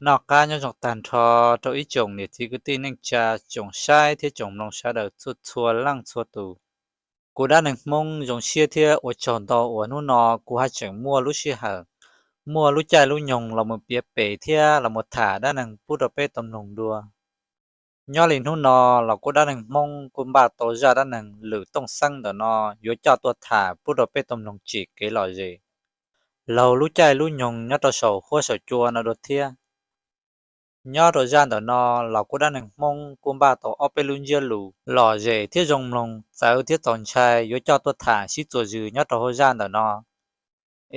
Noj qab nyob zoo tag nrho rau ib tsoom niam txiv kwv tij neej tsa, tsoom saib thiab tsoom mloog sawv daws txhua txhua leej txhua tus. Kuv dab neeg Hmoob zoo siab thiab ua tsaug ntau uas hnub no kuv haj tseem muaj lub sij hawm, muaj lub caij lub nyoog los mus piav pem thiab los mus tham dab neeg pub rau peb tau mloog dua. Nyob li hnub no los kuv dab neeg Hmoob kuj npaj tau zaj dab neeg lwm tooj xeeb ntawm no yuav coj tuaj tham pub rau peb tau mloog tsim kev lom zem laug lub caij lub nyoog nyob rau saum huab saum cua no dua thiab. Nyob rau zaj ntawm no los kuv dab neeg Hmoob kuj npaj tau ob peb lub ntsiab lus lom zem thiab zoo mloog, txawv thiab txaus ntshai yuav coj tuaj tham sib txuas zws nyob rau hauv zaj ntawm no.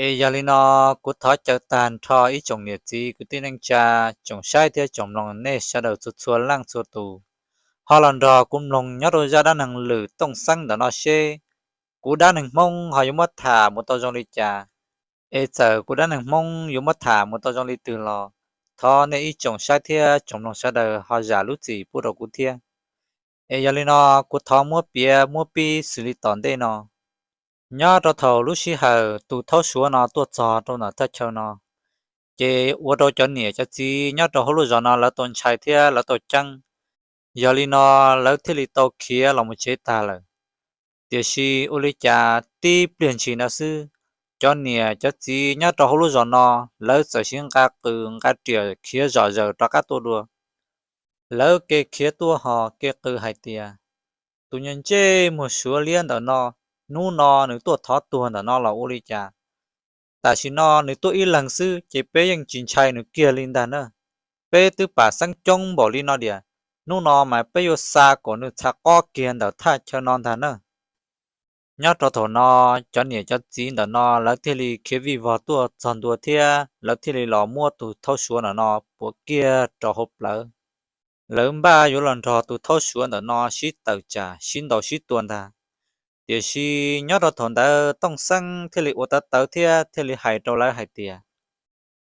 Es yog li no, kuv thov caw tag nrho ib tsoom niam txiv kwv tij neej tsa, tsoom saib thiab tsoom mloog nej sawv daws txhua txhua leej txhua tus, ho los nrog kuv mloog nyob rau zaj dab neeg lwm tooj xeeb ntawm no seb kuv dab neeg Hmoob ho yuav muab tham mus tau zoo li cas. Es txawm kuv dab neeg Hmoob yuav muab tham mus tau zoo li twg los thov nej ib tsoom saib thiab tsoom mloog sawv daws ho zam lub txim pub rau kuv thiab. Es yog li no, kuv thov muab piav muab pib xws li tom ntej no. Nyob rau thaum lub sij hawm tus thaub Suav no tuaj txog rau ntawm thaj chaw no, ces ua rau cov niam cov txiv nyob rau hauv lub zos no lawv tau ntshai thiab lawv tau ceeb. Yog li no, lawv thiaj li tau khiav los mus tsev tag lawm. Tiam sis ua li cas tib pliag ntshis ntawd xwb, cov niam cov txiv nyob rau hauv lub zos no, lawv txawm sib nqa qws nqa riam khiav zom zaws rov qab tuaj dua. Lawv kev khiav tuaj ho kev qw hais tias, tus nyuag ntsej muag Suav liab ntawm no, hnub no nws tuaj thov tuag ntawm no los ua li cas? Tam sim no nws tuaj ib leeg xwb ces peb yeej tsis ntshai nws kiag li ntag na. Peb twb pam xeeb coob npaum li no diam, hnub no mas peb yuav xa kom nws txhav qob kiag ntawm thaj chaw no ntag na. Nyob rau thaum no, cov niam cov txiv ntawm no lawv thiaj li khiav vij vog tuaj txog ntua thiab lawv thiaj li los muab tus thaub Suav ntawm no puav kiag rau hauv plawv. Lawv npaj yuav los nrog tus thaub Suav ntawm no sib tawm tsam sib ntaus sib tua ntag. Tiam sis nyob rau thaum ntawd Tooj Xeeb thiaj li ua tawv tawv thiab thiaj li hais rau lawv hais tias,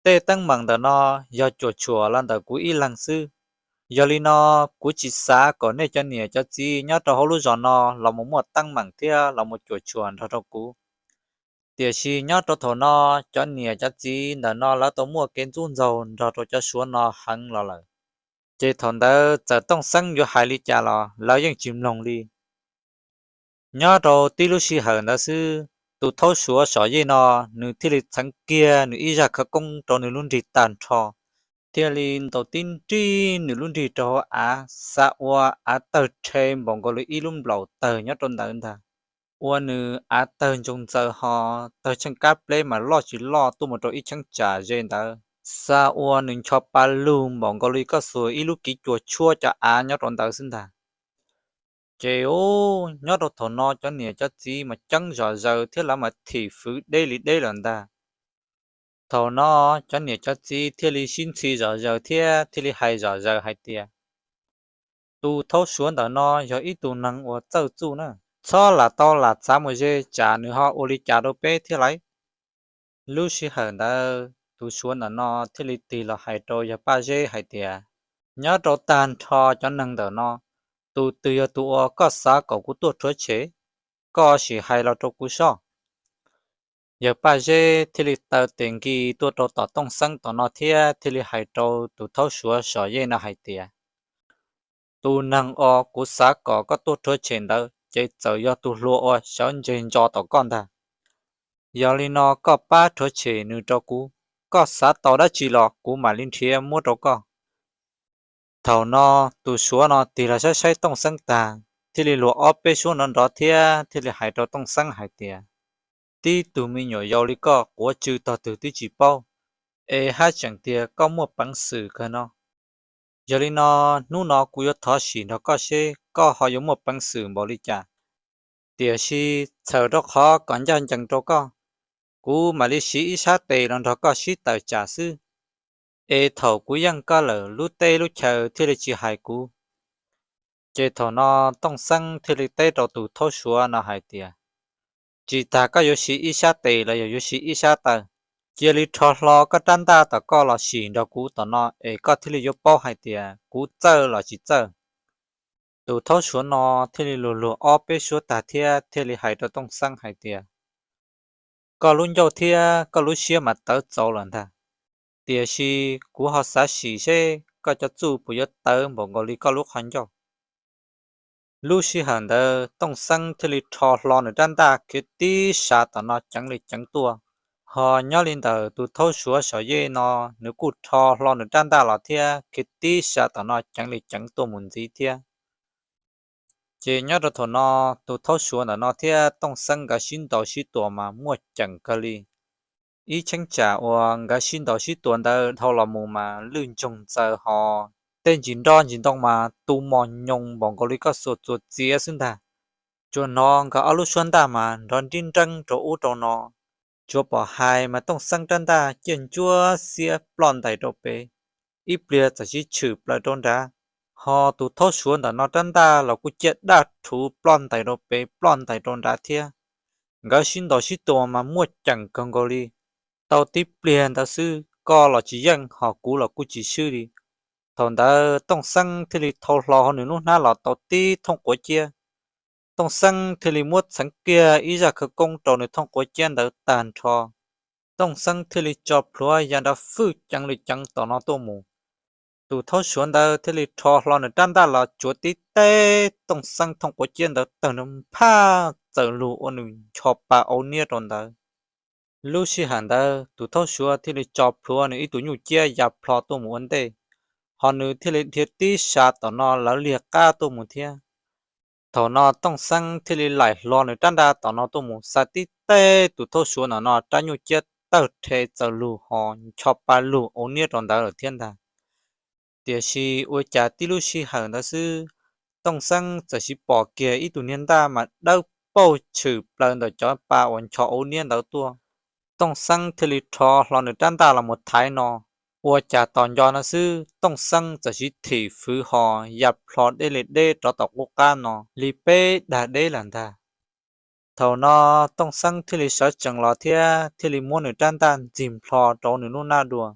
tej teeb meem ntawm no yog cuam tshuam los ntawm kuv ib leeg xwb. Yog li no, kuv tsis xav kom nej cov niam cov txiv nyob rau hauv lub zos no los mus muaj teeb meem thiab los mus cuam tshuam nrog rau kuv. Tiam sis nyob rau thaum no, cov niam cov txiv ntawm no lawv tau muaj kev ntxub ntxaug nrog rau cov Suav no heev los lawm. Ces thaum ntawd txawm Tooj Xeeb yuav hais li cas los lawv yeej tsis mloog li. Nyob rau tib lub sij hawm ntawd xwb, tus thaub Suav Sov Yej no nws thiaj li txheev kiag nws ib zaj khawv koob rau nws lub nrig tag nrho, thiaj li ntaus tib nrig nws lub nrig rau hauv av, xa ua av tawg rhe npaum nkaus li ib lub nplaum tawg nyob rau ntawd ntag. Ua nws av tawg ntsoog ntxaws ho tawg tsheej kab pleb mas loj tsis loj tuaj mus rau ib cheeb tsam ze ntawd, xa ua nws ncho pa lug npaum nkaus li koj xuas ib lub kiv cua tshuab cov av nyob rau ntawd xwb ntag. Ces nyob rau thaum no cov niam cov txiv mas ceeb zom zaws thiab lawv mas thim fwv deb li deb lawm ntag. Thaum no cov niam cov txiv thiaj li sib ntxhi zom zaws thiab thiaj li hais zom zaws hais tias, tus thaub Suav ntawm no yog ib tug neeg uas txawj txuj na, txhob lam tau lam txav mus ze tsam nws ho ua li cas rau peb thiab lauj. Lub sij hawm ntawd tus Suav ntawm no thiaj li tig los hais rau yawg Paj Zeb hais tias, nyob rau tag nrho cov neeg ntawm no, tus twg yog tus uas koj xav kom kuv tuaj rhuav tshem? Koj sim hais los rau kuv soj. Yawg Paj Zeb thiaj li taw tes nkis tuaj rau tom Tooj Xeeb tom no thiab thiaj li hais rau tus thaub Suav Sov Yej no hais tias, tus neeg uas kuv xav kom koj tuaj rhuav tshem ntawd ces txawm yog tus hluas uas sawv ntseg ntso tom koj ntag. Yog li no koj pab rhuav tshem nws rau kuv, koj xav tau dab tsi los kuv mam li nrhiav muab rau koj. Thaum no tus Suav no tig los saib saib Tooj Xeeb tag, thiaj li luag ob peb suab nrov nrov thiab thiaj li hais rau Tooj Xeeb hais tias, tib tug me nyuam yaus li koj quav tsw tog twg twb tsis paub, es haj tseem tias koj muaj peev xwm kawg no. Yog li no, hnub no kuv yuav thov sim nrog koj seb koj ho yuav muaj peev xwm npaum li cas. Tiam sis txhawm rau qhov kom ncaj ncees rau koj, kuv mam li siv ib sab tes los nrog koj sib tawm tsam xwb. Es thaum kuv yeej koj lawm lub teb lub chaw thiaj li tsis hais kuv. Ces thaum no Tooj Xeeb thiaj li teb rau tus thaub Suav no hais tias, tsis tas koj yuav siv ib sab tes los yog yuav siv ib sab taw, cia li rho hlo koj rab ntaj tom koj los sim nrog kuv tom no es koj thiaj li yuav paub hais tias kuv txawj los tsis txawj. Tus thaub Suav no thiaj li luag luag ob peb suab tag thiab thiaj li hais rau Tooj Xeeb hais tias, koj lub ncauj thiab koj lub siab mas tawv txaus lawm ntag. Tiam sis kuv ho xav sim seb koj cov txuj puas yuav tawv npaum nkaus li koj lub qhov ncauj. Lub sij hawm ntawd Tooj Xeeb thiaj li rho hlo nws rab ntaj khiav tib sab tom no ceev li ceev tuaj. Ho nyob li ntawm tus thaub suav saum yej no, nws kuj rho hlo nws rab ntaj los thiab khiav tib sab tom no ceev li ceev tuaj mus ntxiv thiab. Ces nyob rau thaum no, tus thaub suav ntawm no thiab Tooj Xeeb nkawd sib ntaus sib tua mas muaj ceem kawg li. Ib cheeb tsam uas nkawd sib ntaus sib tua ntawd dhau los mus mas lwj ntsoog ntxaws ho tej ntsis nroj ntsis ntoo mas tu mos nyoos npaum nkaus li koj xuas txuas txiav xwb ntag. Tsuas hnov nkawd ob lub suab ntaj mas nrov nrib nreeb rau ub rau no. Tsuas pom hais mas Tooj Xeeb rab ntaj ciaj ntsuab xiab ploj ntais rau pem, ib pliag txawm sib tshwm plaws rau nrad. Ho tus thaub suav ntawm no rab ntaj los kuj ciaj daj rhuv ploj ntais rau pem ploj ntais rau nrad thiab. Nkawd sib ntaus sib tua mas muaj ceem kawg nkaus li. Tau tib pliag ntawd xwb koj los tsis yeej ho kuv los kuj tsis swb li. Thaum ntawd Tooj Xeeb thiaj li thau hlo hauv nws lub hnab los tau tib thooj quav ciab. Tooj Xeeb thiaj li muab txheev kiag ib zaj khawv koob rau nws thooj quav ciab ntawd tag nrho. Tooj Xeeb thiaj li tso plhuav ya nrov fwj ceev li ceev tom no tuaj mus. Tus thaub suav ntawd thiaj li rho hlo nws rab ntaj los tsuav tib teb Tooj Xeeb thooj quav ciab ntawd tawg nrov nphaj txawm lug ua nws ncho pa au niab rau ntawd. Lub sij hawm ntawd tus thaub suav thiaj li tso plhuav nws ib tug nyuj ciab ya plho tuaj mus ua ntej, ho nws thiaj li dhia tib sab tom no lawv liag qab tuaj mus thiab. Thaum no Tooj Xeeb thiaj li laim hlo nws rab ntaj tom no tuaj mus xa tib teb tus thaub suav ntawm no rab nyuj ciab tawg rhe txawm lug ho ncho pa lug au niab rau ntawd lawm thiab ntag. Tiam sis ua cas tib lub sij hawm ntawd xwb, Tooj Xeeb txawm sis pom kiag ib tug niag ntaj mas dawb paug tshwm plaws ntawm cov pa uas ncho au niab ntawd tuaj. Tooj Xeeb thiaj li rho hlo nws rab ntaj los mus thaiv no, ua cas tos nco no xwb Tooj Xeeb txawm sis thim fwv ho ya plho deb li deb rov tom qub qab no li peb dag deb lawm ntag. Thaum no Tooj Xeeb thiaj li sawv tsees los thiab thiaj li muab nws rab ntaj ntxig nplho rau nws lub hnab dua.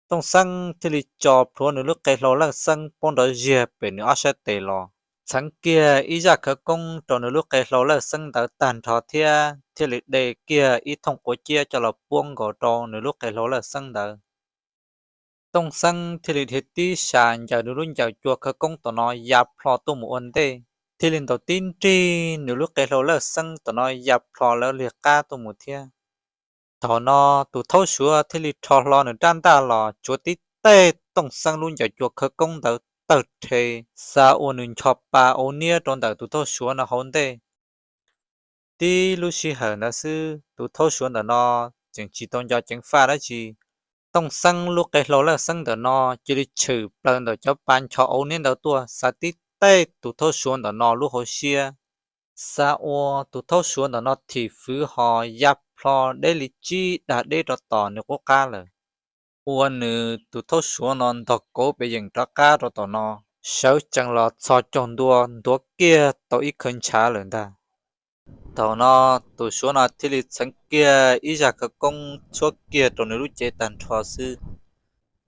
Tooj Xeeb thiaj li tso plhuav nws lub qe hlau lawj xeeb poob nrov ziag pem nws ob sab tes los, txheev kiag ib zaj khawv koob rau nws lub qe hlau lawj xeeb ntawd tag nrho thiab thiaj li de kiag ib thooj quav ciab coj los puab nkaus rau nws lub qe hlau lawj xeeb ntawd. Tooj Xeeb thiaj li dhia tib sas ncaws nws lub ncaws cua khawv koob tom no ya plho tuaj mus ua ntej, thiaj li ntaus tib nrig nws lub qe hlau lawj xeeb tom no ya plho lawv liag qab tuaj mus thiab. Thaum no tus thaub suav thiaj li rho hlo nws rab ntaj los tsuav tib teg Tooj Xeeb lub ncaws cua khawv koob ntawd tawg rhe, xa ua nws ncho pa au niab rau ntawm tus thaub suav no hauv ntej. Tib lub sij hawm ntawd xwb tus thaub suav ntawm no tseem tsis tau nco ceev faj dab tsi, Tooj Xeeb lub qe hlau lawj xeeb ntawm no cia li tshwm plaws ntawm cov pa ncho au niab ntawd tuaj xa tib teg tus thaub suav ntawm no lub hauv siab, xa ua tus thaub suav ntawm no thim fwv ho ya plho deb li tsib dag deb rov tom nws qub qab lawm. Ua nws tus thaub suav no ntog kauv pes yeem rov qab rau tom no, sawv tsees los txhos caug ntua ntuav kiag tau ib khawv ntshav lawm ntag. Thaum no tus suav no thiaj li txheev kiag ib zaj khawv koob tshuab kiag rau nws lub cev tag nrho xwb,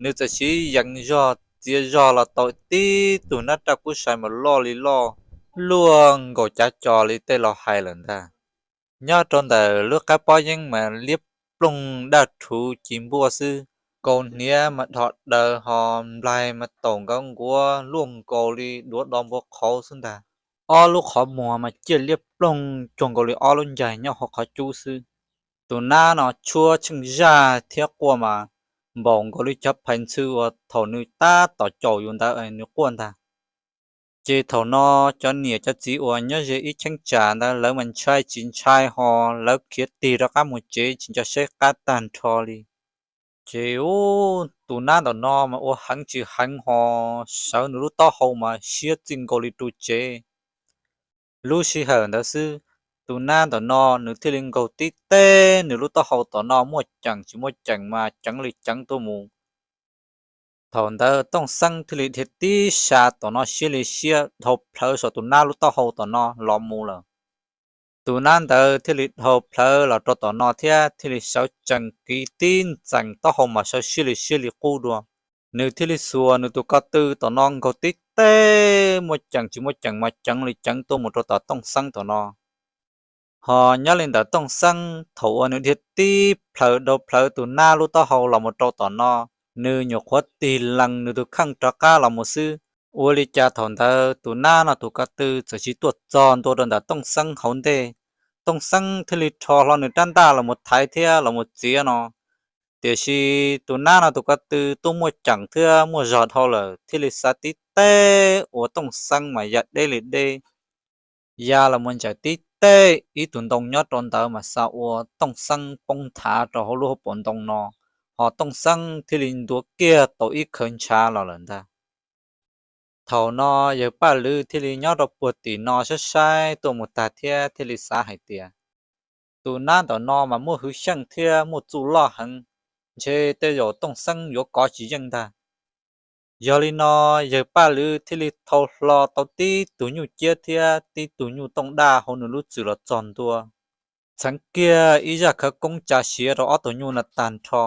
nws txawm sis yees zog txiav zog los tau tib tug nab raj kub sai mas loj li loj, luaj nkaus cav co li tej laus hais lawm ntag. Nyob rau ntawm lub qab pob yeeb mas liab ploog daj rhuv ci npuaj xwb, nkaus hniav mas dhos daws ho nplaig mas taum nkawd nkuav luaj nkaus li duav do npua qhauv xwb ntag. Ob lub qhov muag mas ciaj liab ploog cuag nkaus li ob lub ncaig nyob hauv qhov cub xwb. Tus nab no tshuab tsheej zaj thiab quaj mas npaum nkaus li cov phais ntxhw uas thaum nws tab tom caum yus ntawd nws quaj ntag. Ces thaum no cov niam cov txiv uas nyob ze ib cheeb tsam ntawd lawv mas ntshai tsis ntshai ho lawv khiav tig rov qab mus tsev tsis nco saib qab tag nrho li. Ces ub, tus nab ntawm no mas ua heev tsis heev ho sawv nws lub taub hau mas siab txij nkaus li ru tsev. Lub sij hawm ntawd xwb, tus nab ntawm no nws thiaj li nkaug tib teg nws lub taub hau tom no muaj ceem tsis muaj ceem mas ceev li ceev tuaj mus. Thaum ntawd Tooj Xeeb thiaj li dhia tib sa tom no siab li siab dhau plhawv saum tus nab lub taub hau tom no los mus lawm. Tus nab ntawd thiaj li dhau plhawv los rau tom no thiab thiaj li sawv tsees kiv tib ntxees taub hau mas sawv siab li siab li qub dua. Nws thiaj li xuas nws tus ko tw tom no nkaug tib teg muaj ceem tsis muaj ceem mas ceev li ceev tuaj mus rau tom Tooj Xeeb tom no. Ho nyob li ntawd Tooj Xeeb thaum uas nws dhia tib plhawv dhau plhawv tus nab lub taub hau los mus rau tom no, nws nyuam qhuav tig lees nws tus kheej rov qab los mus xwb. Ua li cas thaum ntawd tus nab no tus ko tw txawm sis tuaj txog ntua rau ntawm Tooj Xeeb hauv ntej. Tooj Xeeb thiaj li rho hlo nws rab ntaj los mus thaiv thiab los mus txiav no, tiam sis tus nab no tus ko tw tuaj muaj ceem thiab muaj zog dhau lawm thiaj li xa tib teg ua Tooj Xeeb mas ya deb li deb, ya los mus ntsais tib teg ib tug ntoo nyob rau ntawd mas xa ua Tooj Xeeb poob nthav rau hauv lub hauv paus ntoo no, ho Tooj Xeeb thiaj li ntuav kiag tau ib khawv ntshav los lawm ntag. Thaum no yawg Paj Lwm thiaj li nyob rau puag tim no saib saib tuaj mus tag thiab thiaj li xav hais tias, tus nab ntawm no mas muaj hwj xyeej thiab muaj txuj loj heev, ntshe tej zaum Tooj Xeeb yuav kov tsis yeej ntag. Yog li no yawg Paj Lwm thiaj li thau hlo tau tib tug nyuj ciab thiab tib tug nyuj tooj daj hauv nws lub txwm los txog ntua, txheev kiag ib zaj khawv koob tsa siav rau ob tug nyuj no tag nrho.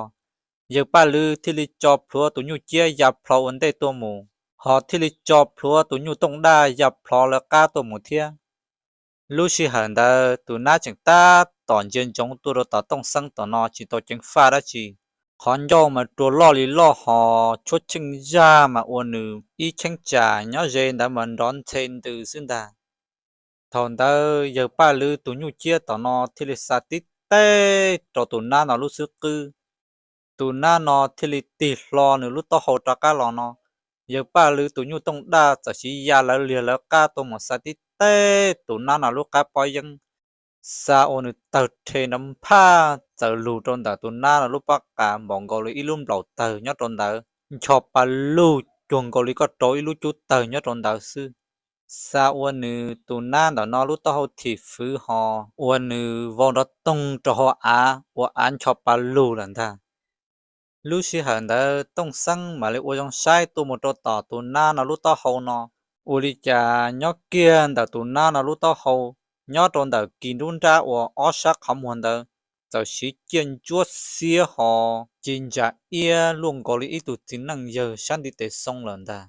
Yawg Paj Lwm thiaj li tso plhuav tus nyuj ciab ya plho ua ntej tuaj mus, ho thiaj li tso plhuav tus nyuj tooj daj ya plho lawv qab tuaj mus thiab. Lub sij hawm ntawd tus nab tseem tab tom ntsia ntsoov tuaj rau tom Tooj Xeeb tom no tsis tau ceev faj dab tsi. Qhov ncauj mas rua loj li loj ho tshuab cheej zaj mas ua nws ib cheeb tsam nyob ze ntawd mas nrov ntxhe ntws xwb ntag. Thaum ntawd yawg Paj Lwm tus nyuj ciab tom no thiaj li xa tib teg rau tus nab no lub xub qwb. Tus nab no thiaj li tig hlo nws lub taub hau rov qab los no, yawg Paj Lwm tus nyuj tooj daj txawm sis ya lawv liag lawv qab tuaj mus xa tib teg tus nab no lub qab pob yeeb, xa ua nws tawg rhe nrov nphaj txawm lug rau ntawm tus nab no lub pob qa npaum nkaus li ib lub nplaum tawg nyob rau ntawd, ncho pa lug cuag nkaus li koj rau ib lub cub tawg nyob rau ntawd xwb. Xa ua nws tus nab ntawm no lub taub hau thim fwv ho ua nws vau nrov toog rau hauv av ua av ncho pa lug lawm ntag. Lub sij hawm ntawd Tooj Xeeb mam li ua zoo saib tuaj mus rau tom tus nab no lub taub hau no, ua li cas nyob kiag ntawm tus nab no lub taub hau, nyob rau ntawm kis nruab nrab uas ob sab qhov muag ntawd, txawm siv ciaj ntsuab xiab ho ci ntsa iab luaj nkaus li ib tug txiv neej yawg sab ntiv tes xoo lawm ntag.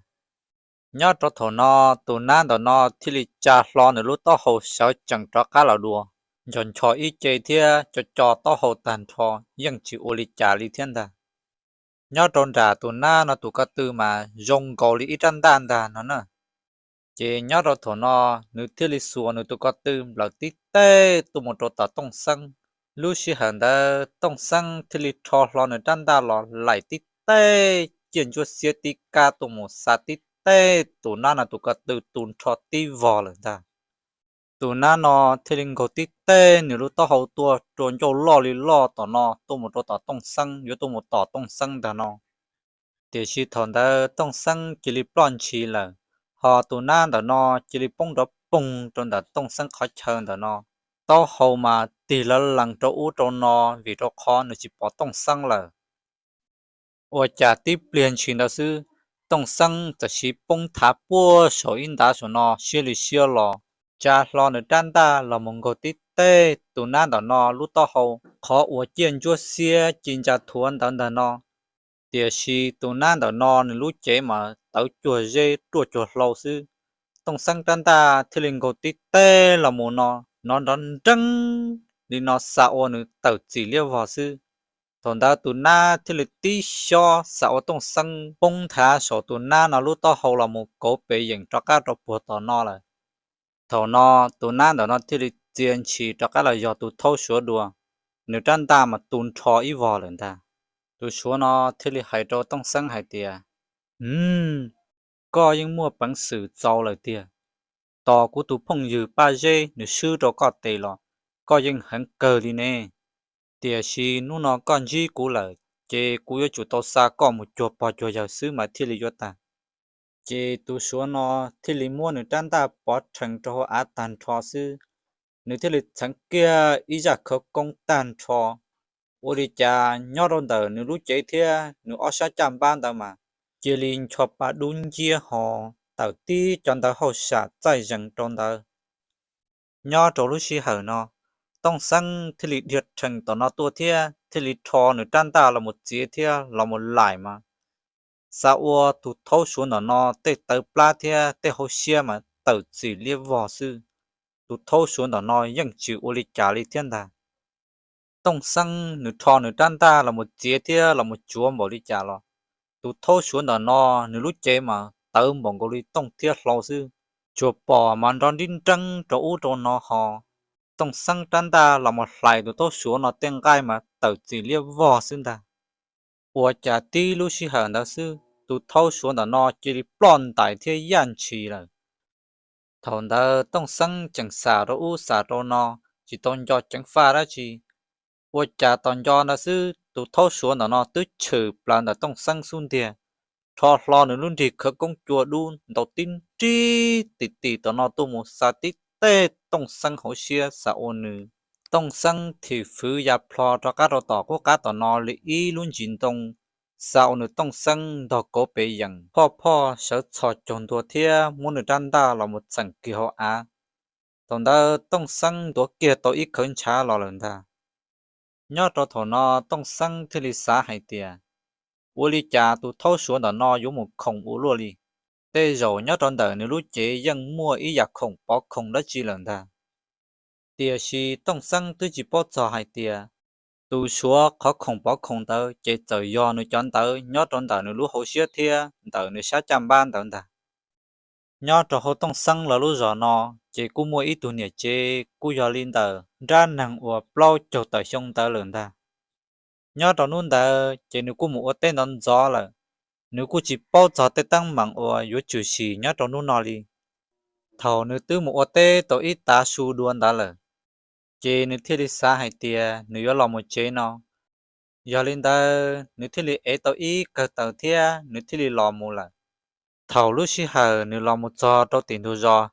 Nyob rau thaum no tus nab ntawm no thiaj li tsa hlo nws lub taub hau sawv tsees rov qab los dua, ncho ncho ib ce thiab co co taub hau tag nrho, yeej tsis ua li cas li thiab ntag. Nyob rau nram tus nab no tus ko tw mas zoo nkaus li ib rab ntaj ntag no na. Ces nyob rau thaum no nws thiaj li xuas nws tus ko tw nplawm tib teg tuaj mus rau tom Tooj Xeeb. Lub sij hawm ntawd Tooj Xeeb thiaj li rho hlo nws rab ntaj los laim tib teg ciaj ntsuab xiab tib kab tuaj mus xa tib teg tus nab no tus ko tw tu nrho tib vog lawm ntag. Tus nab no thiaj li nkaug tib teg nws lub taub hau tuaj rua ncauj loj li loj tom no tuaj mus rau tom Tooj Xeeb yuav tuaj mus tom Tooj Xeeb ntag no. Tiam sis thaum ntawd Tooj Xeeb cia li ploj ntshis lawm, ho tus nab ntawm no cia li poob nrov poog rau ntawm Tooj Xeeb qhov chaw ntawm no. Taub hau mas tig lawv lees rau ub rau no vim rau qhov nws tsis pom Tooj Xeeb lawm. Ua cas tib pliag ntshis ntawd xwb, Tooj Xeeb txawm siv poob thav puag saum ib ntav saum no siab li siab los, tsa hlo nws rab ntaj los mus nkaug tib teg tus nab ntawm no lub taub hau, qhov uas ciaj ntsuab xiab ci ntsa thuav ntawd ntag no. Tiam sis tus nab ntawm no nws lub cev mas tawv cuag zeb ruaj cuag hlau xwb. Tooj Xeeb rab ntaj thiaj li nkaug tib teg los mus no, nrov nreeb li no xa ua nws tawm txim liab vog xwb. Thaum ntawd tus nab thiaj li tib xyob xa ua Tooj Xeeb poob nthav saum tus nab no lub taub hau los mus kauv pes yeem rov qab rau puag tom no lawm. Thaum no tus nab ntawm no thiaj li txia ntshis rov qab los yog tus thaub suav dua, nws rab ntaj mas tu nrho ib vog lawm ntag. Tus suav no thiaj li hais rau Tooj Xeeb hais tias, Hm, koj yeej muaj peev xwm txaus lawm tiag. Tos kuv tus phooj ywg Paj Zeb nws swb rau koj tes los koj yeej heev kawg li ne. Tiam sis hnub no koj ntsib kuv lawm, ces kuv yuav tsum tau xa koj mus cuag pog cuag yawg xwb mas thiaj li yuav tag. Ces tus suav no thiaj li muab nws rab ntaj pov rhees rau hauv av tag nrho xwb, nws thiaj li txheev kiag ib zaj khawv koob tag nrho. Ua li cas nyob rau ntawm nws lub cev thiab nws ob sab caj npab ntawd mas cia li ncho pa dub nciab ho tawm tib co ntawv hauj sam txaij zees rau ntawd. Nyob rau lub sij hawm no, Tooj Xeeb thiaj li dhia rhees tom no tuaj thiab thiaj li rho nws rab ntaj los mus txiav thiab los mus laim mas xa ua tus thaub suav ntawm no tej tawv plab thiab tej hauv siab mas tawm txim liab vog xwb. Tus thaub suav ntawm no yeej tsis ua li cas li thiab ntag. Tooj Xeeb nws rho nws rab ntaj los mus txiav thiab los mus tsuav npaum li cas los tus thaub suav ntawm no nws lub cev mas tawv npaum nkaus li tooj thiab hlau xwb, tsuas pom mas nrov nrib nreeb rau ub rau no ho. Tooj Xeeb rab ntaj los mus hlais tus thaub suav no tej nqaij mas tawm txim liab vog xwb ntag. Ua cas tib lub sij hawm ntawd xwb tus thaub suav ntawm no cia li ploj ntais thiab yaj ntshis lawm. Thaum ntawd Tooj Xeeb tseem xam rau ub xam rau no, tsis tau nco ceev faj dab tsi. Ua cas tos nco ntawd xwb tus thaub suav ntawm no twb tshwm plaws ntawm Tooj Xeeb xub ntiag, rho hlo nws lub nrig khawv koob cua dub ntaus tib nrig tim tim tom no tuaj mus xa tib teg Tooj Xeeb hauv siab xa ua nws Tooj Xeeb thim fwv ya plho rov qab rau tom qub qab tom no li ib lub ntsis ntoo, xa ua nws Tooj Xeeb ntog kauv pes yeem phoj phoj sawv txhos caug ntua thiab muab nws rab ntaj los mus txheem kiag hauv av. Thaum ntawd Tooj Xeeb ntuav kiag tau ib khawv ntshav los lawm ntag. Nyob rau thaum no Tooj Xeeb thiaj li xav hais tias, ua li cas tus thaub suav ntawm no yuav mus khoom ua luaj li? Tej zaum nyob rau ntawm nws lub cev yeej muaj ib yam khoom pov khoom dab tsi lawm ntag. Tiam sis Tooj Xeeb twb tsis paub txog hais tias tus suav qhov khoom pov khoom ntawd ces txawm yog nws cov ntawv nyob rau ntawm nws lub hauv siab thiab ntawm nws sab caj npab ntawd ntag. Nyob rau hauv Tooj Xeeb lawv lub zos no ces kuj muaj ib tug niam tsev kuj yog li ntawm nrab neeg uas plaub caug tawm xyoo ntawd lawm ntag. Nyob rau hnub ntawd ces nws kuj mus ua teb ntxov ntxov lawm, nws kuj tsis paub txog tej teeb meem uas yuav tshwm sim nyob rau hnub no li. Thaum nws twb mus ua teb tau ib tav su dua ntawd lawm, ces nws thiaj li xav hais tias nws yuav los mus tsev no. Yog li ntawd nws thiaj li ev tau ib kawm taws thiab nws thiaj li los mus lawm. Thaum lub sij hawm nws los mus txog rau tim ntug zos,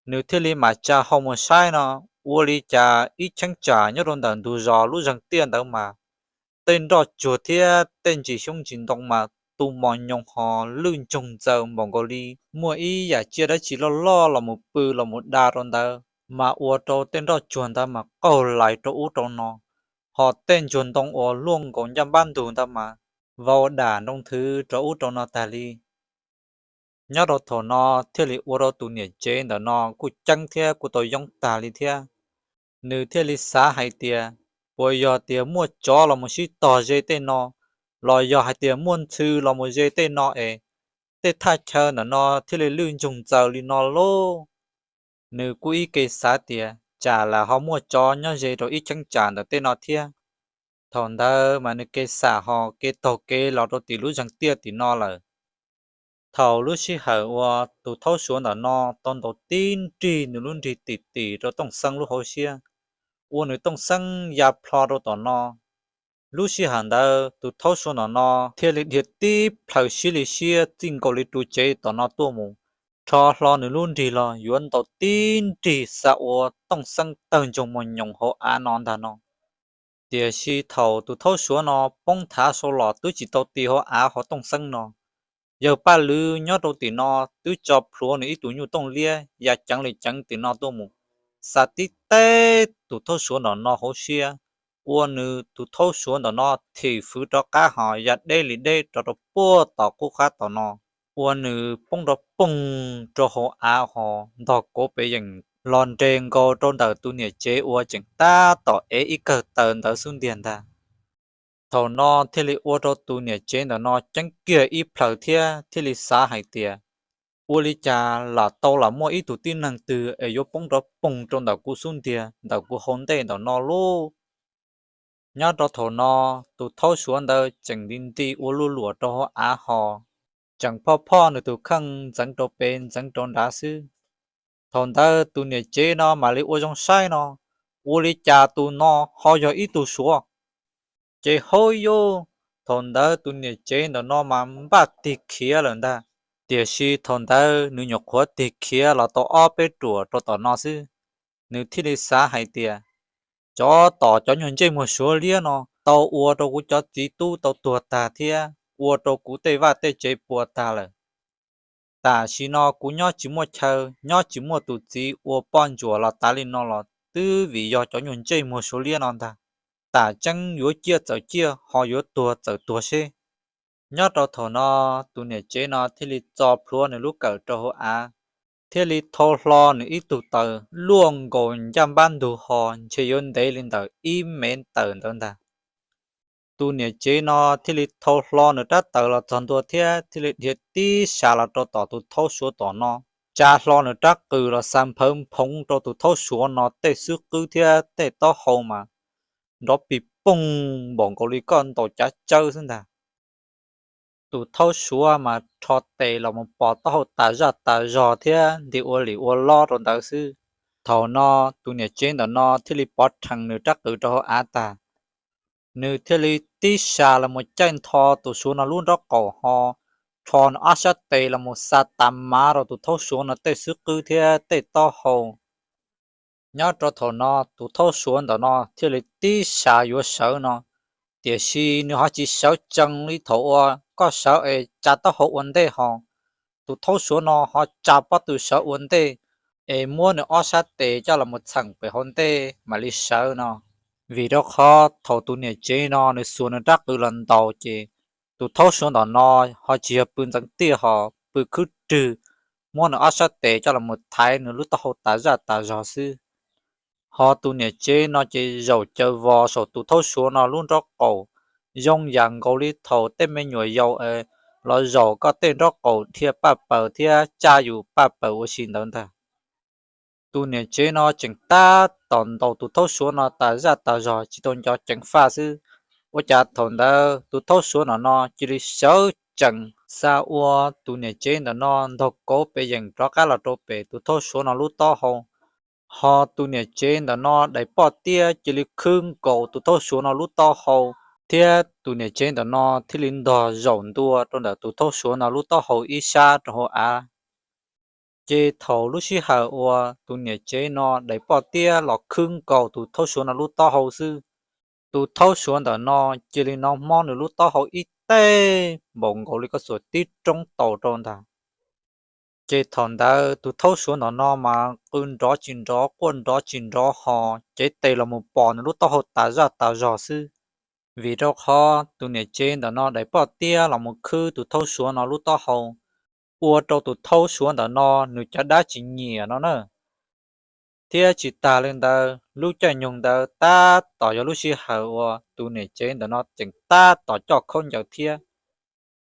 nws thiaj li mam tsa hau mus saib no, ua li cas ib cheeb tsam nyob rau ntawm ntug zos lub zeeg tiaj ntawd mas tej nroj tsuag thiab tej ntsis xyoob ntsis ntoo mas tu mos nyoos ho lwj ntsoog ntxaws npaum nkaus li muaj ib yam tsiaj dab tsi loj loj los mus pw los mus da rau ntawd, mas ua rau tej nroj tsuag ntawd mas qaug lais rau ub rau no, ho tej ntsuag ntoo uas luaj nkaus ncaj npab ntug ntawd mas vau dam nroo nthwv rau ub rau no tag li. Nyob rau thaum no thiaj li ua rau tus niam tsev ntawm no kuj ceeb thiab kuj tau yoob tag li thiab. Nws thiaj li xav hais tias, puas yog tias muaj tsov los mus sib tog ze tej no, los yog hais tias muaj ntxhw los mus ze tej no es tej thaj chaw ntawm no thiaj li lwj ntsoog ntxaws li no lauj. Nws kuj ib ke xav tias tsam lam ho muaj tsov nyob ze rau ib cheeb tsam ntawm tej no thiab. Thaum ntawd mas nws kev xam ho kev taug kev los rau tim lub zeeg tiaj tim no lawm. Thaum lub sij hawm uas tus thaub suav ntawm no tau ntaus tib nrig nws lub nrig tim tim rau Tooj Xeeb lub hauv siab, ua nws Tooj Xeeb ya plho rau tom no. Lub sij hawm ntawd tus thaub suav ntawm no thiaj li dhia tib plhaws siab li siab txij nkaus li ru tsev tom no tuaj mus, rho hlo nws lub nrig los yuav ntaus tib nrig xa ua Tooj Xeeb tawg ntsoog mos nyoos hauv av no ntag no. Tiam sis thaum tus thaub suav no poob thav saud los twb tsis tau ti hauv av hauv Tooj Xeeb no, yawg Paj Lwm nyob rau tim no twb tso plhuav nws ib tug nyuj tooj liab ya ceev li ceev tim no tuaj mus, xa tib teg tus thaub suav ntawm no hauv siab, ua nws tus thaub suav ntawm no thim fwv rov qab ho ya deb li deb rov rau puag tom qub qab tom no, ua nws poob rov poog rau hauv av ho ntog kauv pes yeem los nres nkaus rau ntawm tus niam tsev uas tseem tab tom ev ib kawg taws ntawd xub ntiag ntag. Thaum no thiaj li ua rau tus niam tsev ntawm no ceeb kiag ib plhaws thiab thiaj li xav hais tias, ua li cas lam tau lam muaj ib tug tib neeg twg es yuav poob rov poog rau ntawm kuv xub ntiag ntawm kuv hauv ntej ntawm no lauj. Nyob rau thaum no, tus thaub suav ntawd tseem nti nti ua luj luam rau hauv av ho, tseem phoj phoj nws tus kheej ntxeev rau pem ntxeev rau nrad xwb. Thaum ntawd tus niam tsev no mam li ua zoo saib no, ua li cas tus no ho yog ib tug suav. Ces hauj yauj, thaum ntawd tus niam tsev ntawm no mas npaj tig khiav lawm ntag. Tiam sis thaum ntawd nws nyuam qhuav tig khiav los tau ob peb ruam rau tom no xwb, nws thiaj li xav hais tias, tsov tom cov nyuag ntsej muag suav liab no tau ua rau kuv cov txiv tub tau tuag tag thiab ua rau kuv tej vaj tej tsev puas tag lawm. Tam sim no kuv nyob tsis muaj chaw, nyob tsis muaj tus txiv ua poj ntsuam los tas li no los twb vim yog cov nyuag ntsej muag suav liab no ntag. Tam tseeb yuav ciaj txawm ciaj, ho yuav tuag txawm tuag seb. Nyob rau thaum no, tus niam tsev no thiaj li txo plhuav nws lub kawm rau hauv av, thiaj li thau hlo nws ib tug taws luaj nkaus ncaj npab ntug ho ntshe yuav ntev li ntawm ib mev tawm ntawd ntag. Tus niam tsev no thiaj li thau hlo nws rab taws los txog ntua thiab thiaj li dhia tib sas los rau tom tus thaub suav tom no, tsa hlo nws rab qws los xa nphawv nphoov rau tus thaub suav no tej xub qwb thiab tej taub hau mas nrov pig poog npaum nkaus li koj ntaus cav tsawb xwb ntag. Tus thaub suav mas rho tes los mus pos taub hau tas zaj tas zog thiab nti ua lim ua lob rau ntawd xwb. Thaum no tus niam tsev ntawm no thiaj li pov rhees nws rab qws rau hauv av tag, nws thiaj li tib sas los mus caij ntho tus suav no lub nrob qaum ho rho nws ob sab tes los mus xa tas mav rau tus thaub suav no tej xub qwb thiab tej taub hau. Nyob rau thaum no tus thaub suav ntawm no thiaj li tib sas yuav sawv no, tiam sis nws ho tsis sawv tsees li thaum uas koj sawv es tsa taub hau ua ntej ho. Tus thaub suav no ho tsa pob tw sawv ua ntej, es muab nws ob sab tes coj los mus txheem pem hauv ntej mam li sawv no. Vim rau qhov thaum tus niam tsev no nws xuas nws rab qws los ntaus ces tus thaub suav ntawm no ho tsis yog pw ntxeev tiaj ho pw khwb rwg, muab nws ob sab tes coj los mus thaiv nws lub taub hau tas zaj tas zog xwb. Ho tus niam tsev no ces zaum caws vos saum tus thaub suav no lub nrob qaum, zoo yam nkaus li thaum tej me nyuam yaus los zaum koj tej nrob qaum dhia paj paws thiab tsa yus paj paws ua si ntawd ntag. Tus niam tsev no tseem tab tom ntaus tus thaub suav no tas zaj tas zog tsis tau nco ceev faj xwb, ua cas thaum ntawd tus thaub suav ntawm no cia li sawv tsees xa ua tus niam tsev ntawm no ntaug kauv pes yeem rov qab los rau pem tus thaub suav no lub taub hau. Ho tus niam tsev ntawm no daim poj tiab cia li khwb nkaus tus thaub suav no lub taub hau, thiab tus niam tsev ntawm no thiaj li ntog zaum ntua rau ntawm tus thaub suav no lub taub hau ib sab rau hauv av. Ces thaum lub sij hawm uas tus niam tsev no daim poj tiab los khwb nkaus tus thaub suav no lub taub hau xwb, tus thaub suav ntawm no cia li nov mob nws lub taub hau ib teg npaum nkaus li koj xuas tib roob taus rau ntag. Ces thaum ntawd tus thaub suav ntawm no mas qw nrov tsis nrov quaj nrov tsis nrov ho cev tes los mus pos nws lub taub hau tas zaj tas zog xwb. Vim rau qhov tus niam tsev ntawm no daim poj tiab los mus khwb tus thaub suav no lub taub hau, ua rau tus thaub suav ntawm no nws cov dab tsis nyiam no na. Thiab tsis tas li ntawd, lub caij nyoog ntawd tab tom yog lub sij hawm uas tus niam tsev ntawm no tseem tab tom coj khaub ncaws thiab,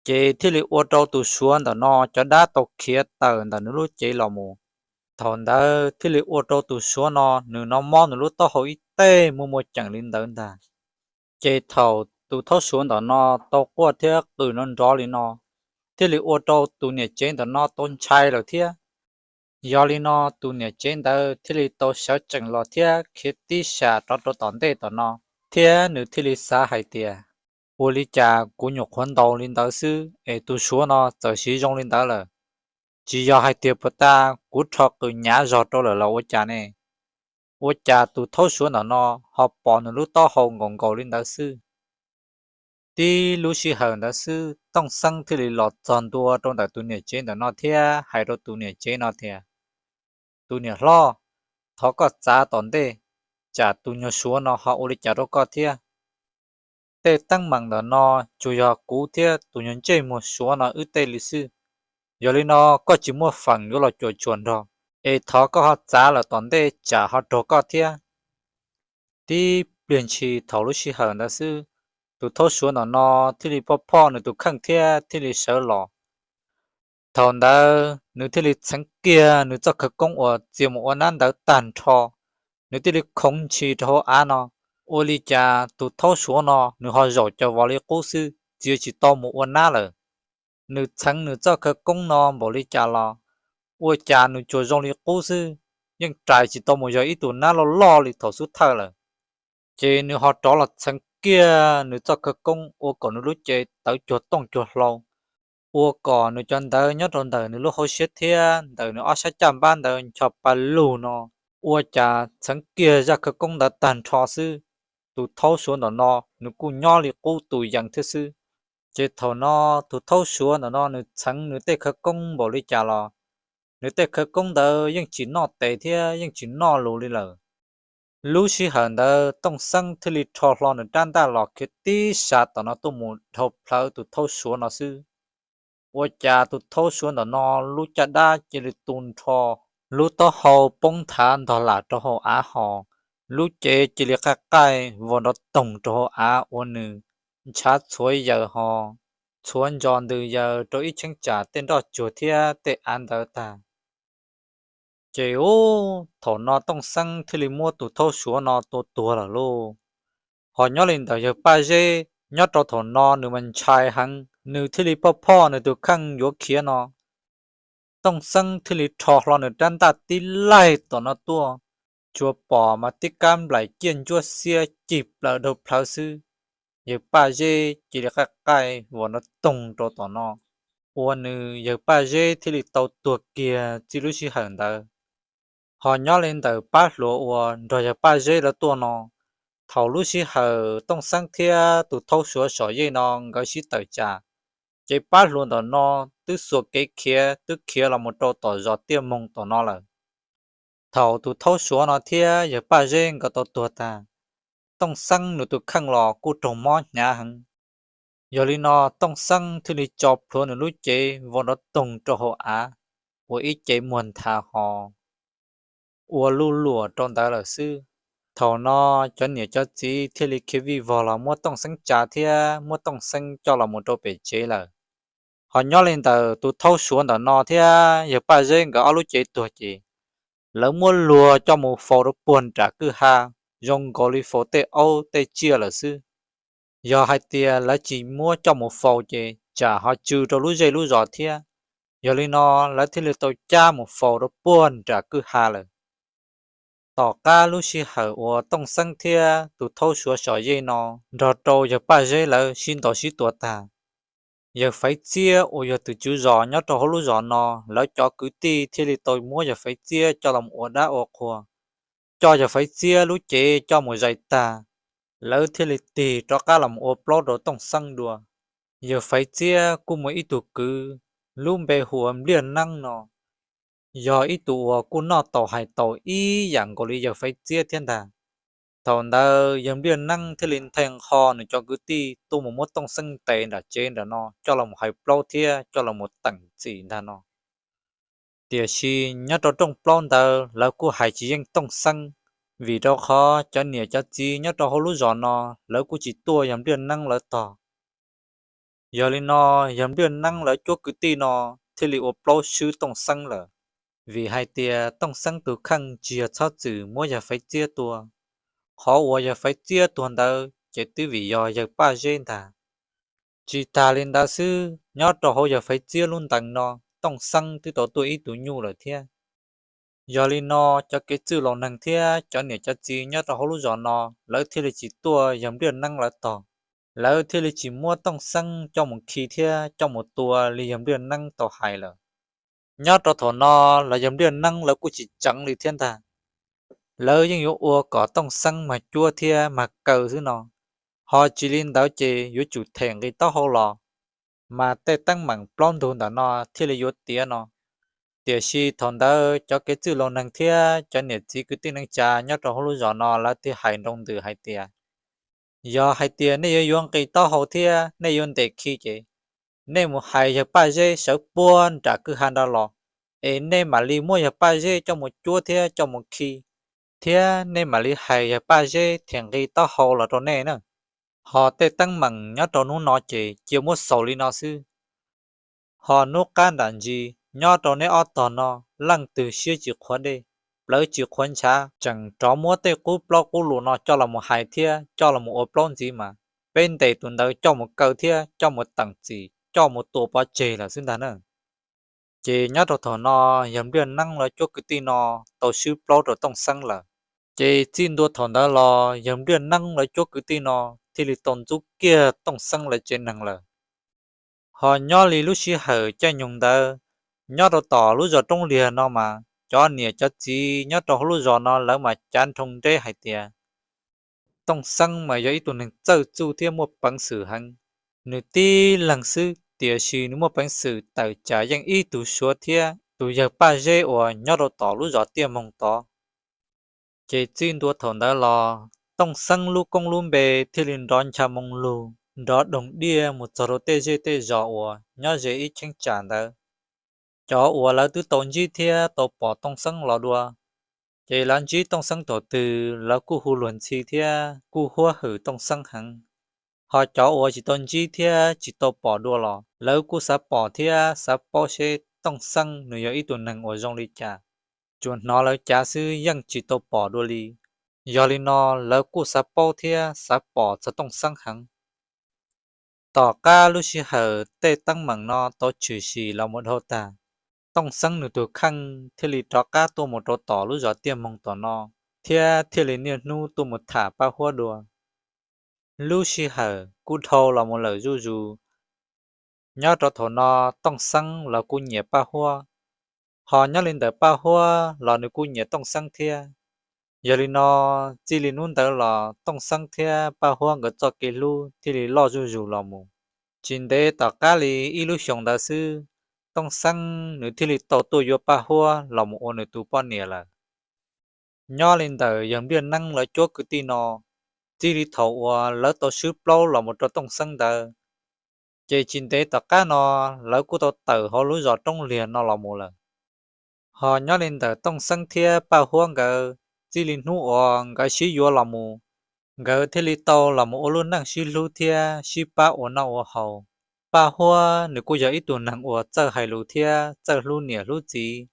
ces thiaj li ua rau tus suav ntawm no cov dab tau khiav tawm ntawm nws lub cev los mus. Thaum ntawd thiaj li ua rau tus suav no nws nov mob nws lub taub hau ib teg muaj muaj ceem li ntawd ntag. Ces thaum tus thaub suav ntawm no tau quaj thiab qw nrov nrov li no, thiaj li ua rau tus niam tsev ntawm no tau ntshai lawm thiab. Yog li no tus niam tsev ntawd thiaj li tau sawv tsees los thiab khiav tib sas rov rau tom ntej tom no, thiab nws thiaj li xav hais tias, ua li cas kuv nyuam qhuav ntaus li ntawd xwb es tus suav no txawm siv zoo li ntawd lawm? Tsis yog hais tias puas tas kuv rho qws nyav zog rau lawm los ua cas ne? Ua cas tus thaub suav ntawm no ho pos nws lub taub hau nkaus nkaus li ntawd xwb? Tib lub sij hawm ntawd xwb Tooj Xeeb thiaj li los txog ntua rau ntawm tus niam tsev ntawm no thiab hais rau tus niam tsev no tias, tus niam hlob, thov koj txav tom ntej, tsam tus nyuag suav no ho ua li cas rau koj thiab. Tej teeb meem ntawm no tsuas yog kuv thiab tus nyuag ntsej muag suav no wb tej li xwb. Yog li no koj tsis muaj feem yuav los cuam tshuam nrog, es thov koj ho txav lawm tom ntej tsam ho raug koj thiab. Tib pliag ntshis thaum lub sij hawm ntawd xwb, tus thaub suav ntawm no thiaj li phoj phoj nws tus kheej thiab thiaj li sawv los. Thaum ntawd nws thiaj li txheev kiag nws txoj khawv koob uas txia mus ua nab ntawd tag nrho, nws thiaj li khoov ntshis rau hauv av no. Ua li cas tus thaub suav no nws ho zaum caws vos li qub xwb, txia tsis tau mus ua nab lawm. Nws txheev nws txoj khawv koob no npaum li cas los ua cas nws tsuas zoo li qub xwb, yeej rais tsis tau mus yog ib tug nab loj loj li thaum xub thawj lawm. Ces nws ho rov los txheev kiag nws txoj khawv koob ua kom nws lub cev tawv cuag tooj cuag hlau, ua kom nws cov ntawv nyob rau ntawm nws lub hauv siab thiab ntawm nws ob sab caj npab ntawd ncho pa lug no. Ua cas txheev kiag zaj khawv koob ntawd tag nrho xwb, tus thaub suav ntawm no nws kuj nyob li qub tus yees thiab xwb. Ces thaum no tus thaub suav ntawm no nws txheev nws tej khawv koob npaum li cas los nws tej khawv koob ntawd yeej tsis noj tes thiab yeej tsis noj lus li lawm. Lub sij hawm ntawd Tooj Xeeb thiaj li rho hlo nws rab ntaj los khiav tib sas tom no tuaj mus dhau plawv tus thaub suav no xwb. Ua cas tus thaub suav ntawm no lub caj dab cia li tu nrho, lub taub hau poob nthav ntog lam rau hauv av hos, lub cev cia li qaij qaij vau nrov toog rau hauv av ua nws ntshav txhuav yaws hos txhuav ntsos ntws yaws rau ib cheeb tsam tej nroj tsuag thiab tej av ntawd tag. Ces ub, thaum no Tooj Xeeb thiaj li muab tus thaub suav no tua tuag lawm lauj. Hos nyob li ntawm yawg Paj Zeb, nyob rau thaum no nws mas ntshai heev, nws thiaj li phoj phoj nws tus kheej yuav khiav no. Tooj Xeeb thiaj li rho hlo nws rab ntaj tib laig tom no tuaj, tsuas pom mas tib kab nplaim ciaj ntsuab xiab cig plaws dhau plhawv xwb. Yawg Paj Zeb cia li qaij qaij vos nrov toog rau tom no, ua nws yawg Paj Zeb thiaj li tau tuag kiag txij lub sij hawm ntawd. Hos nyob li ntawm pab hluas uas nrog yawg Paj Zeb lawv tuaj no, thaum lub sij hawm Tooj Xeeb thiab tus thaub suav Sawm Yej no nkawd sib tawm tsam, ces pab hluas ntawm no twb xuas kev khiav twb khiav los mus rau tom zos Tiaj Moog tom no lawm. Thaum tus thaub suav no thiab yawg Paj Zeb nkawd tau tuag tag, Tooj Xeeb nws tus kheej los kuj raug mob hnyav heev. Yog li no Tooj Xeeb thiaj li tso plhuav nws lub cev vau nrov toog rau hauv av, ua ib cev muag nthav hos ua luj luam rau ntawd lawm xwb. Thaum no cov niam cov txiv thiaj li khiav vij vog los muab Tooj Xeeb tsa thiab muab Tooj Xeeb coj los mus rau pem tsev lawm. Hos nyob li ntawm tus thaub suav ntawm no thiab yawg Paj Zeb nkawd ob lub cev tuag ces lawv muab luag coj mus faus rau puag nram kwj ha, zoo nkaus li faus tej aub tej tsiaj lawm xwb. Yog hais tias lawv tsis muab coj mus faus ces tsam ho tsw rau lub zej lub zos thiab. Yog li no lawv thiaj li tau cab mus faus rau puag nram kwj ha lawm. Tom qab lub sij hawm uas Tooj Xeeb thiab tus thaub suav Sawm Yej no nrog rau yawg Paj Zeb lawv sib ntaus sib tua tag, yawg Faiv Txiab uas yog tus tswv zos nyob rau hauv lub zos no, lawv cov kwv tij thiaj li tau muab yawg Faiv Txiab coj los ua dab ua qhua, coj yawg Faiv Txiab lub cev coj mus zais tag, lawv thiaj li tig rov qab los ua plaub rau Tooj Xeeb dua. Yawg Faiv Txiab kuj muaj ib tug kwv, lub npe hu ua Npliaj Neeb no, yog ib tug uas kuj noj taus hais taus ib yam nkaus li yawg Faiv Txiab thiab ntag. Thaum ntawd yawg Npliaj Neeb thiaj li nthe nqho nws cov kwv tij tuaj mus muab Tooj Xeeb ntes nram tsev ntawm no coj los hais plaub thiab coj los teem txim ntag no. Tiam sis nyob rau rooj plaub ntawd lawv kuj hais tsis yeej Tooj Xeeb, vim rau qhov cov niam cov txiv nyob rau hauv lub zos no lawv kuj tsis tuaj yawg Npliaj Neeb lawv tog. Yog li no, yawg Npliaj Neeb lawv cuab kwv tij no thiaj li ua plaub swb Tooj Xeeb lawm, vim hais tias Tooj Xeeb tus kheej tsis yog txhob txwm muab yawg Faiv Txiab tua. Qhov uas yawg Faiv Txiab tuag ntawd ces twb vim yog yawg Paj Zeb ntag. Tsis tas li ntawd xwb, nyob rau hauv yawg Faiv Txiab lub ntees no, Tooj Xeeb twb tau tuaj ib tug nyuj lawm thiab. Yog li no, cov kev txwj laus neeg thiab cov niam cov txiv nyob rau hauv lub zos no lawv thiaj li tsis tuaj yawg Npliaj Neeb lawv tog, lawv thiaj li tsis muab Tooj Xeeb coj mus khi thiab coj mus tua li yawg Npliaj Neeb tau hais lawm. Nyob rau thaum no los yawg Npliaj Neeb lawv kuj tsis tseev li thiab ntag. Lawv yeej yuav ua kom Tooj Xeeb mag cuab thiab mag kaw xwb no, ho tsis li ntawd ces yuav tsum them nqi taub hau los, mas tej teeb meem plaub ntug ntawm no thiaj li yuav tiav no. Tiam sis thaum ntawd cov kev txwj laus neeg thiab cov niam txiv kwv tij neej tsa nyob rau hauv lub zos no lawv thiaj hais nroo ntws hais tias, yog hais tias nej yuav yuav nqi taub hau thiab nej yuav ntes khi ces nej mus hais yawg Paj Zeb sawv puag nram kwj ha nrad los, es nej mam li muab yawg Paj Zeb coj mus cuab thiab coj mus khi, thiab nej mam li hais yawg Paj Zeb them nqi taub hau los rau nej na. Ho tej teeb meem nyob rau hnub no ces cia muab xaus li no xwb. Ho hnub qab nram ntsis nyob rau neb ob tog no, leej twg siab tsis qhuav dej, plawv tsis qhuav ntshav, tseem rov muab tej qub plaub qub lus no coj los mus hais thiab coj los mus ua plaub ntxiv mas, peb ntes tus ntawd coj mus kaw thiab coj mus teem txim coj mus tua pov tseg lawm xwb ntag na. Ces nyob rau thaum no, yawg Npliaj Neeb lawv cuab kwv tij no tau swb plaub rau Tooj Xeeb lawm. Ces txij ntua thaum ntawd los yawg Npliaj Neeb lawv cuab kwv tij no thiaj li tau ntxub kiag Tooj Xeeb lawv tsev neeg lawm. Ho nyob li lub sij hawm caij nyoog ntawd, nyob rau tom lub zos Roob Liag no mas cov niam cov txiv nyob rau hauv lub zos no lawv mas cav nroo nreb hais tias Tooj Xeeb mas yog ib tug neeg txawj txuj thiab muaj peev xwm heev. Nws tib leeg xwb tiam sis nws muaj peev xwm tawm tsam yeej ib tug Suav thiab tus yawg Paj Zeb uas nyob rau tom lub zos Tiaj Moog tod. Ces txij ntua thaum ntawd los Tooj Xeeb lub koob lub npe thiaj li nrov ncha moo lug, nrov doog diaj mus txog rau tej zej tej zos uas nyob ze ib cheeb tsam ntawd. Cov uas lawv twb tau ntsib thiab tau pom Tooj Xeeb los dua, ces lawv ntsib Tooj Xeeb thaum twg lawv kuj hu luag ntxhi thiab kuj huab hwm Tooj Xeeb heev. Ho cov uas tsis tau ntsib thiab tsis tau pom dua los lawv kuj xav pom thiab xav paub seb Tooj Xeeb nws yog ib tug neeg uas zoo li cas. Tsuas hnov lawv cav xwb yeej tsis tau pom dua li. Yog li no lawv kuj xav paub thiab xav pom txog Tooj Xeeb heev. Tom qab lub sij hawm tej teeb meem no tau tshwm sim los mus dhau tag, Tooj Xeeb nws tus kheej thiaj li rov qab tuaj mus rau tom lub zos Tiaj Moog tom no, thiab thiaj li niaj hnub tuaj mus tham Paj Huab dua. Lub sij hawm kuj dhau los mus lawm zuj zus. Nyob rau thaum no Tooj Xeeb los kuj nyiam Paj Huab, ho nyob li ntawm Paj Huab los nws kuj nyiam Tooj Xeeb thiab. Yog li no, txij li hnub ntawd los Tooj Xeeb thiab Paj Huab nkawd txoj kev hlub thiaj li loj zuj zus los mus. Tsis ntev tom qab li ib lub xyoos ntawd xwb, Tooj Xeeb nws thiaj li tau tuaj yuav Paj Huab los mus ua nws tus poj niam lawm. Nyob li ntawm yawg Npliaj Neeb lawv cuab kwv tij no, txij li thaum uas lawv tau swb plaub los mus rau Tooj Xeeb ntawd, ces tsis ntev tom qab no lawv kuj tau tawm hauv lub zos Roob Liag no los mus lawm. Ho nyob li ntawm Tooj Xeeb thiab Paj Huab nkawd, txij li hnub uas nkawd sib yuav los mus, nkawd thiaj li tau los mus ua lub neej sib hlub thiab sib pab ua noj ua haus. Paj Huab nws kuj yog ib tug neeg uas txawj hais lus thiab txawj hlub niam hlub txiv.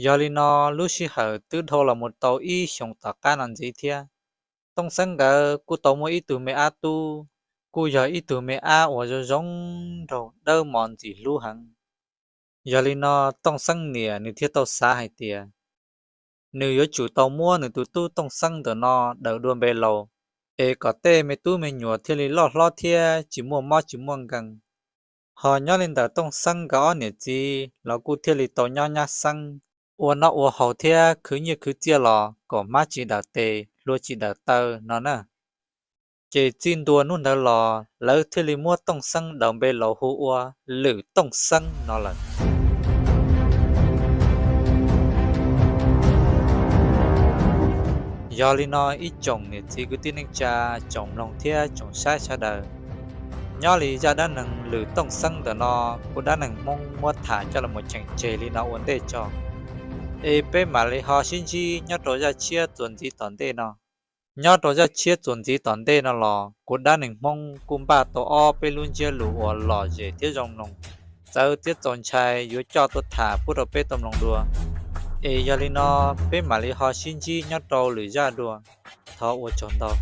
Yog li no, lub sij hawm twb dhau los mus tau ib xyoos tom qab no ntxiv thiab, Tooj Xeeb nkawd kuj tau muaj ib tug me ab tub, kuj yog ib tug me ab uas zoo zoo nraug dawb mos ntxim hlub heev. Yog li no, Tooj Xeeb niam nws thiaj tau xav hais tias nws yuav tsum tau muab nws tus tub Tooj Xeeb ntawm no daws dua npe laus, es kom tej me tub me nyuam thiaj li loj hlob thiab tsis muaj mob tsis muaj nkees. Ho nyob li ntawm Tooj Xeeb nkawd ob niam txiv los kuj thiaj li tau nyob nyab xeeb, ua noj ua haus thiab khwv nyiaj khwv txiaj los kom hmab tsis dawm tes hlua tsis dawm taw no na. Ces txij ntua hnub ntawd los lawv thiaj li muab Tooj Xeeb daws npe laus hu ua Lwm Tooj Xeeb no lawm. Yog li no ib tsoom niam txiv kwv tij neej tsa, tsoom mloog thiab tsoom saib sawv daws, nyob li zaj dab neeg Lwm Tooj Xeeb ntawm no, kuv Dab Neeg Hmoob muab tham coj los cheem tseg li no ua ntej tso, es peb mam li ho sib ntsib nyob rau zaj tshiab txuas ntxiv tom ntej no. Nyob rau zaj tshiab txuas ntxiv tom ntej no los kuv Dab Neeg Hmoob kuj npaj tau ob peb lub ntsiab lus uas lom zem thiab zoo mloog, txawv thiab txaus ntshai yuav coj tuaj tham pub rau peb tau mloog dua. Es yog li no, peb mam li ho sib ntsib nyob rau lwm zaj dua. Thov ua tsaug ntau.